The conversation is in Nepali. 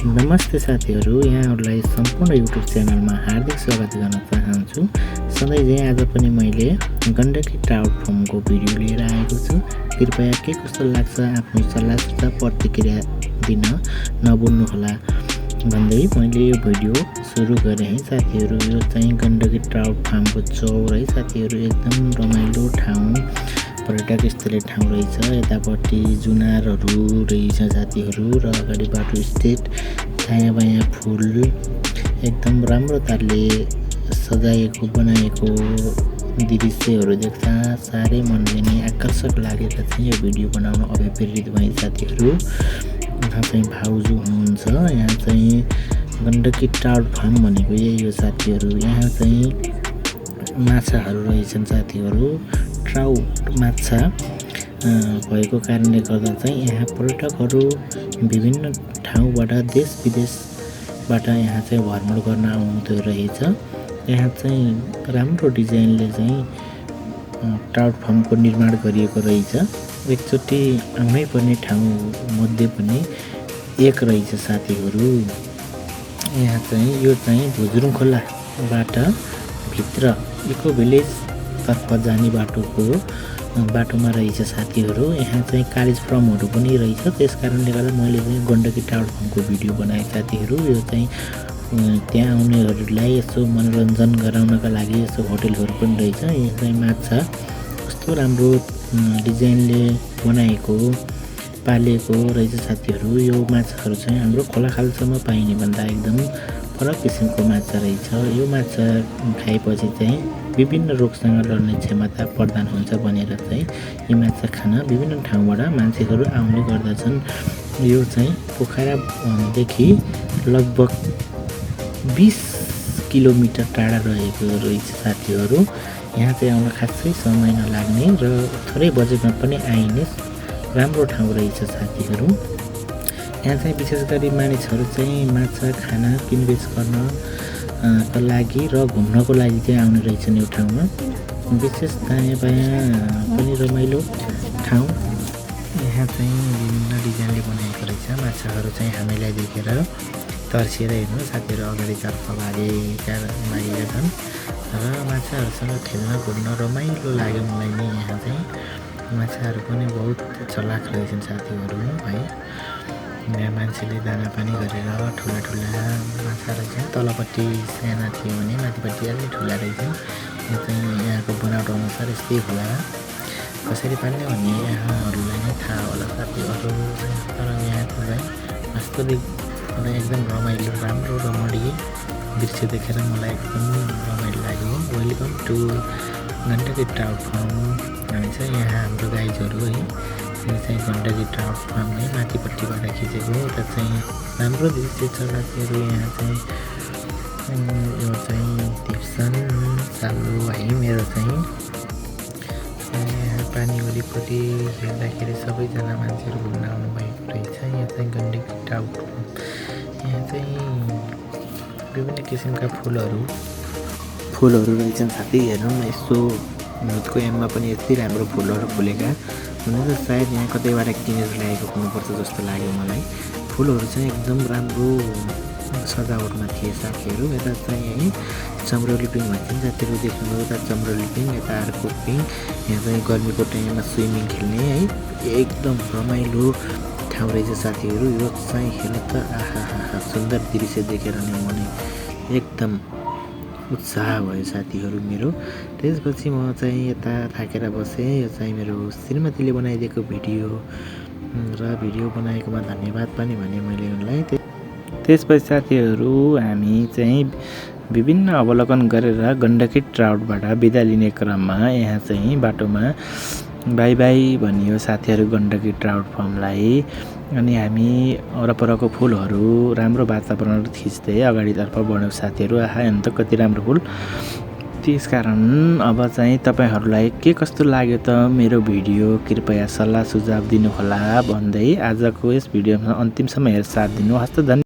नमस्ते साथीहरू, यहाँहरूलाई सम्पूर्ण युट्युब च्यानलमा हार्दिक स्वागत गर्न चाहन्छु। सधैँ चाहिँ आज पनि मैले गण्डकी ट्राउट फार्मको भिडियो लिएर आएको छु। कृपया के कस्तो लाग्छ आफ्नो सल्लाह सुझाव प्रतिक्रिया दिन नभुल्नुहोला भन्दै मैले यो भिडियो सुरु गरेँ है साथीहरू। यो चाहिँ गण्डकी ट्राउट फार्मको चौर है साथीहरू, एकदम रमाइलो ठाउँ, पर्यटक स्थलीय ठाउँ रहेछ। यतापट्टि जुनारहरू रहेछ साथीहरू र अगाडि बाटो स्टेट, दायाँ बायाँ फुल एकदम राम्रो तालले सजाएको बनाएको दृश्यहरू देख्दा साह्रै मनले नै आकर्षक लागेर चाहिँ यो भिडियो बनाउन अभिप्रेरित भए साथीहरू। यहाँ चाहिँ भाउजू हुनुहुन्छ, यहाँ चाहिँ गण्डकी ट्राउट फार्म भनेको यही हो साथीहरू। यहाँ चाहिँ माछाहरू रहेछन् साथीहरू, ट्राउट माछा भएको कारणले गर्दा चाहिँ यहाँ पर्यटकहरू विभिन्न ठाउँबाट देश विदेशबाट यहाँ चाहिँ भ्रमण गर्न आउँदो रहेछ। यहाँ चाहिँ राम्रो डिजाइनले चाहिँ ट्राउट फार्मको निर्माण गरिएको रहेछ। एकचोटि आउनै पर्ने ठाउँ मध्ये पनि एक रहेछ साथीहरू। यहाँ चाहिँ यो चाहिँ भुजुरुङ खोलाबाट भित्र इको भिलेज तर्फ जाने बाटोमा रहेछ साथीहरू। यहाँ चाहिँ कलेज फर्महरू पनि रहेछ, त्यस कारणले गर्दा मैले चाहिँ गण्डकी ट्राउट फार्मको भिडियो बनाएँ साथीहरू। यो चाहिँ त्यहाँ आउनेहरूलाई यसो मनोरञ्जन गराउनका लागि यसो होटलहरू पनि रहेछ। यहाँ चाहिँ माछा कस्तो राम्रो डिजाइनले बनाएको पालेको रहेछ साथीहरू। यो माछाहरू चाहिँ हाम्रो खोलाखालसम्म पाइने भन्दा एकदम फरक किसिमको माछा रहेछ। यो माछा खाएपछि चाहिँ विभिन्न रोगसँग लड्ने क्षमता प्रदान हुन्छ भनेर चाहिँ यी माछा खान विभिन्न ठाउँबाट मान्छेहरू आउने गर्दछन्। यो चाहिँ पोखरादेखि लगभग 20 किलोमिटर टाढा रहेको रहेछ साथीहरू। यहाँ चाहिँ आउन खासै समय नलाग्ने र थोरै बजेटमा पनि आइने राम्रो ठाउँ रहेछ साथीहरू। यहाँ चाहिँ विशेष गरी मानिसहरू चाहिँ माछा खान किनबेच गर्नका लागि र घुम्नको लागि चाहिँ आउने रहेछन् यो ठाउँमा। विशेष दायाँ बायाँ पनि रमाइलो ठाउँ। यहाँ चाहिँ विभिन्न डिजाइनले बनाएको रहेछ। माछाहरू चाहिँ हामीलाई देखेर तर्सिएर हेर्नु साथीहरू अगाडितर्फ लागेका छन् र माछाहरूसँग खेल्न घुम्न रमाइलो लाग्यो मलाई नै। यहाँ चाहिँ माछाहरू पनि बहुत चलाक रहेछन् साथीहरू है। यहाँ मान्छेले दाना पानी गरेर ठुला माछाहरू चाहिँ तलपट्टि साना थियो भने माथिपट्टि अलि ठुला रहेछन्। यो चाहिँ यहाँको बनावट अनुसार यस्तै होला, कसरी पाल्ने भन्ने यहाँहरूलाई नै थाहा होला साथीहरू। तर यहाँको चाहिँ वास्तविक एकदम रमाइलो राम्रो रमणीय दृश्य देखेर मलाई एकदम रमाइलो लाग्यो। Welcome to Gandaki trout farm. हामी चाहिँ यहाँ हाम्रो गाइजहरू है, यो चाहिँ गण्डकी ट्राउट फार्म है, माथिपट्टिबाट खिचेको। उता चाहिँ राम्रो दृश्य छ साथीहरू। यहाँ चाहिँ यो चाहिँ टिप्सन चालु है मेरो चाहिँ। यहाँ पानी वरिपरि हेर्दाखेरि सबैजना मान्छेहरू घुम्न आउनुभएको रहेछ। यहाँ चाहिँ गण्डकी ट्राउट फार्म। यहाँ चाहिँ विभिन्न किसिमका फुलहरू रहेछन् साथी। हेर्नु न, यस्तो हिउँदको याममा पनि यति राम्रो फुलहरू फुलेका हुँदैन। सायद यहाँ कतैबाट किनेर ल्याएको हुनुपर्छ जस्तो लाग्यो मलाई। फुलहरू चाहिँ एकदम राम्रो सजावटमा थिए साथीहरू। यता चाहिँ है चम्रौली पिङ भन्छन् साथीहरू, देख्नुभयो उता चम्रौली पिङ, यता अर्को पिङ। यहाँ चाहिँ गर्मीको टाइममा स्विमिङ खेल्ने है एकदम रमाइलो ठाउँ रहेछ साथीहरू। यो चाहिँ हेर्नु त आहा सुन्दर दृश्य देखेर नै मलाई एकदम उत्साह भयो साथीहरू मेरो। त्यसपछि म चाहिँ यता थाकेर बसेँ। यो चाहिँ मेरो श्रीमतीले बनाइदिएको भिडियो र भिडियो बनाएकोमा धन्यवाद पनि भने मैले उनलाई। त्यसपछि साथीहरू हामी चाहिँ विभिन्न अवलोकन गरेर गण्डकी ट्राउटबाट बिदा लिने क्रममा यहाँ चाहिँ बाटोमा बाई बाई भनियो साथीहरू गण्डकी ट्राउट फार्मलाई। अनि हामी वरपरको फुलहरू राम्रो वातावरण खिच्दै अगाडितर्फ बढ्यौँ साथीहरू। आहा अन्त कति राम्रो फुल। त्यसकारण अब चाहिँ तपाईँहरूलाई के कस्तो लाग्यो त मेरो भिडियो, कृपया सल्लाह सुझाव दिनुहोला भन्दै आजको यस भिडियोमा अन्तिमसम्म हेर साथ दिनुहोस् त।